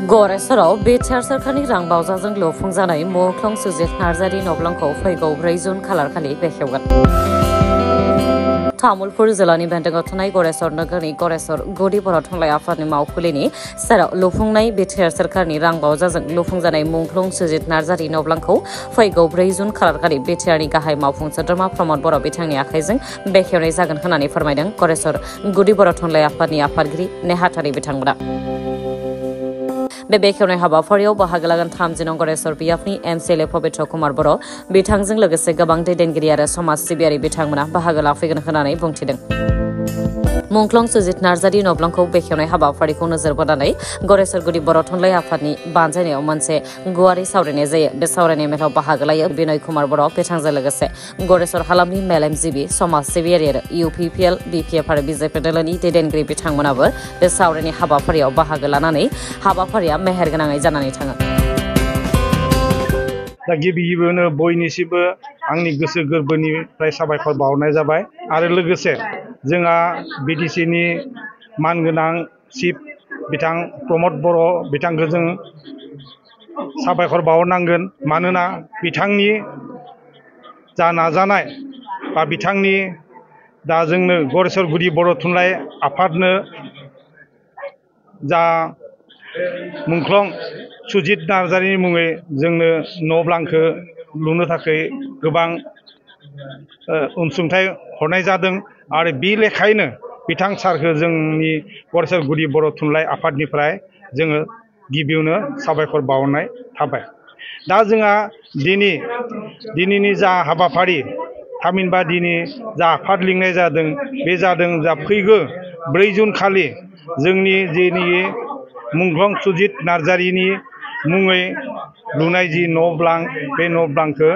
गरेसराव BTR सोरखारनि रां बावजाजों लुफुंजानाय मुंख्लं सुजित नार्जारि नब्लांखौ फैगौ 4 जुन खालारखालि बेखेवगोन। तामुलपुर जिल्लानि बेन्दोंआव थानाय गरेसर नोगोरनि गरेसर गुदि बर' थुनलाइ आफादनि मावखुलिनि सेराव लुफुंनाय बिटिआर सोरखारनि रां बावजाजों लुफुंजानाय मुंख्लं सुजित नार्जारि नब्लांखौ फैगौ 4 जुन खालारखालि बिटिआरनि गाहाय मावफुं सोद्रोमा प्रमद बर' बिथांनि आखाइजों बेखेवनाय जागोन होननानै फोरमायदों गरेसर गुदि बर' थुनलाइ आफादनि आफादगिरि नेहाथारि बिथांमोना। बे बेखेवनाय हाबाफारियाव बाहागो लागोन 30 नं गरेसर बियाबनि एमसिएलए पबित्र कुमार बर' बिथांजों लोगोसे गोबां दैदेनगिरि आरो समाज सिबियारि बिथांमोना बाहागो लाफैगोन होननानै बुंथिदों। मुंख्लं सुजित नार्जारि नब्लांखौ बेखेवनाय हाबाफारिखौ नोजोर बोनानै गरेसर गुदि बर' थुनलाइ आफादनि बानजायनायाव मोनसे गुवारै सावरायनाय जायो। बे सावरायनाय मेलाव बाहागो लायो बिनय कुमार बर' बिथांजों लोगोसे गरेसर हालामनि मेलेमजिबि समाज सिबियारि आरो इउपिपिएल बिपिएफ आरो बिजेपि दोलोनि दैदेनगिरि बिथांमोनाबो बे सावरायनाय हाबाफारियाव बाहागो लानानै हाबाफारिया मेहेरगोनाङै जानानै थाङो। दा गिबियावनो बयनिसिमबो आंनि गोसो गोरबोनिफ्राय साबायखर बावहरनाय जाबाय आरो लोगोसे जोंहा बिटिसिनि मानगोनां चिफ बिथां प्रमद बर' बिथांखौ जों साबायखर बावहरनांगोन। मानोना बिथांनि जा नाजानाय बा बिथांनि दा जोंनो गरेसर गुदि बर' थुनलाइ आफादनो जा मुंख्लं सुजित नार्जारिनि मुङै जोंनो न' ब्लांखौ लुनो थाखाय गोबां अनसुंथाइ हरनाय जादों आरो बे लेखायैनो बिथां सारखौ जोंनि गरेसर गुदि बर' थुनलाइ आफादनिफ्राय जोङो गिबियावनो साबायखर बावनाय थाबाय। दा जोंहा दिनैनि जा हाबाफारि थामहिनबा दिनै जा आफाद लिंनाय जादों बे जादों जा फैगौ 4 जुन खालि जोंनि जेनि मुंख्लं सुजित नार्जारिनि मुङै लुनाय जि न' ब्लां बे न' ब्लांखौ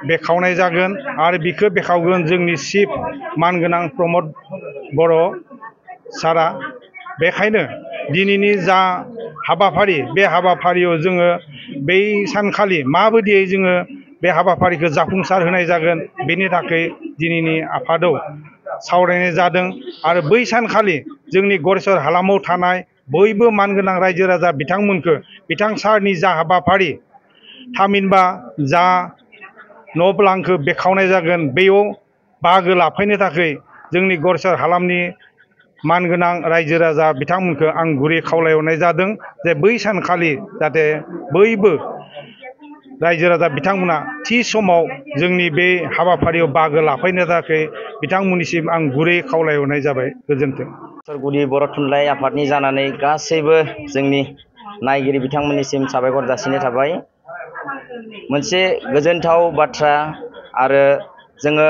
बेखावनाय जागोन आरो बिखौ बेखावगोन जोंनि चिफ मानगोनां प्रमद बर' सारा। बेखायनो दिनैनि जा हाबाफारि बे हाबाफारियाव जोङो बै सानखालि माबायदियै जोङो बे हाबाफारिखौ जाफुंसार होनाय जागोन बेनि थाखाय दिनैनि आफादाव सावरायनाय जादों आरो बै सानखालि जोंनि गरेसर हालामाव थानाय बयबो मानगोनां रायजो राजा बिथांमोनखौ बिथां सारनि जा हाबाफारि थामहिनबा जा न' ब्लांखौ बेखावनाय जागोन बेयाव बाहागो लाफैनो थाखाय जोंनि गरेसर हालामनि मानगोनां रायजो राजा बिथांमोनखौ आं गुरै खावलायहरनाय जादों जे बै सानखालि जाहाथे बयबो रायजो राजा बिथांमोना थि समाव जोंनि बे हाबाफारियाव बाहागो लाफैनो थाखाय बिथांमोननिसिम आं गुरै खावलायहरनाय जाबाय। गोजोन्थों। गुदि बर' थुनलाइ आफादनि जानानै गासैबो जोंनि नायगिरि बिथांमोननिसिम साबायखर जासिनाय थाबाय। मोनसे गोजोनथाव बाथ्रा आरो जोङो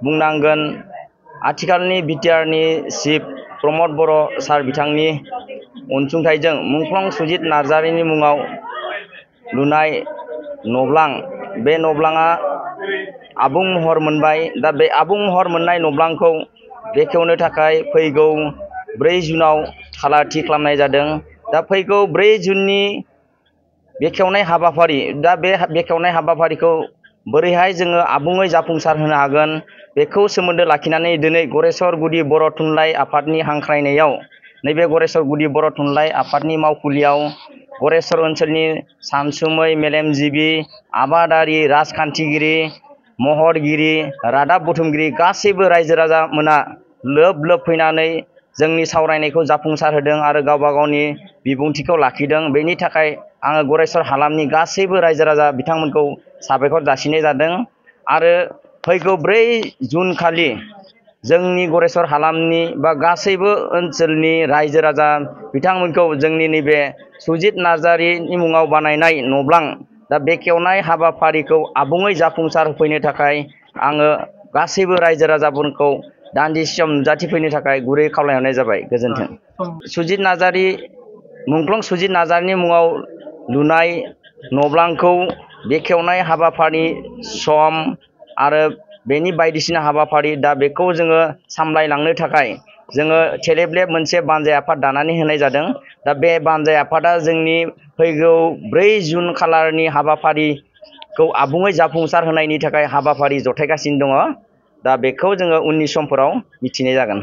बुंनांगोन आथिखालनि बिटिआरनि चिफ प्रमद बर' सार बिथांनि अनसुंथाइजों मुंख्लं सुजित नार्जारिनि मुङाव लुनाय न'ब्लां बे न'ब्लाङा आबुं महर मोनबाय। दा बे आबुं महर मोननाय न'ब्लांखौ बेखेवनो थाखाय फैगौ 4 जुनाव खालार थि खालामनाय जादों। दा फैगौ 4 जुननि बेखेवनाय हाबाफारि दा बे बेखेवनाय हाबाफारिखौ बोरैहाय जोङो आबुङै जाफुंसार होनो हागोन बेखौ सोमोन्दो लाखिनानै दिनै गरेसर गुदि बर' थुनलाइ आफादनि हांख्रायनायाव नैबे गरेसर गुदि बर' थुनलाइ आफादनि मावखुलियाव गरेसर ओनसोलनि सानसुमै मेलेमजिबि आबादारि राजखान्थिगिरि महरगिरि रादाब बुथुमगिरि गासैबो रायजो राजा मोना लोब लोब फैनानै जोंनि सावरायनायखौ जाफुंसार होदों आरो गावबा गावनि बिबुंथिखौ लाखिदों। बेनि थाखाय आङो गरेसर हालामनि गासैबो रायजो राजा बिथांमोनखौ साबायखर जासिनाय जादों आरो फैगौ 4 जुन खालि जोंनि गरेसर हालामनि बा गासैबो ओनसोलनि रायजो राजा बिथांमोनखौ जोंनि नैबे सुजित नार्जारिनि मुङाव बानायनाय न'ब्लां दा बेखेवनाय हाबाफारिखौ आबुङै जाफुंसार होफैनो थाखाय आङो गासैबो रायजो राजाफोरखौ दान्दिसे सम नुजाथिफैनो थाखाय गुरै खावलायहरनाय जाबाय। गोजोन्थों। सुजित नार्जारि मुंख्लं सुजित नार्जारिनि मुङाव लुनाय न'ब्लांखौ बेखेवनाय हाबाफारि सम आरो बेनि बायदिसिना हाबाफारि दा बेखौ जोङो सामलायलांनो थाखाय जोङो थेलेबलेब मोनसे बानजाय आफाद दानानै होनाय जादों। दा बे बानजाय आफादा जोंनि फैगौ 4 जुन खालारनि हाबाफारिखौ आबुङै जाफुंसार होनायनि थाखाय हाबाफारि जथायगासिनो दङ। दा बेखौ जोङो उननि समफोराव मिथिनाय जागोन।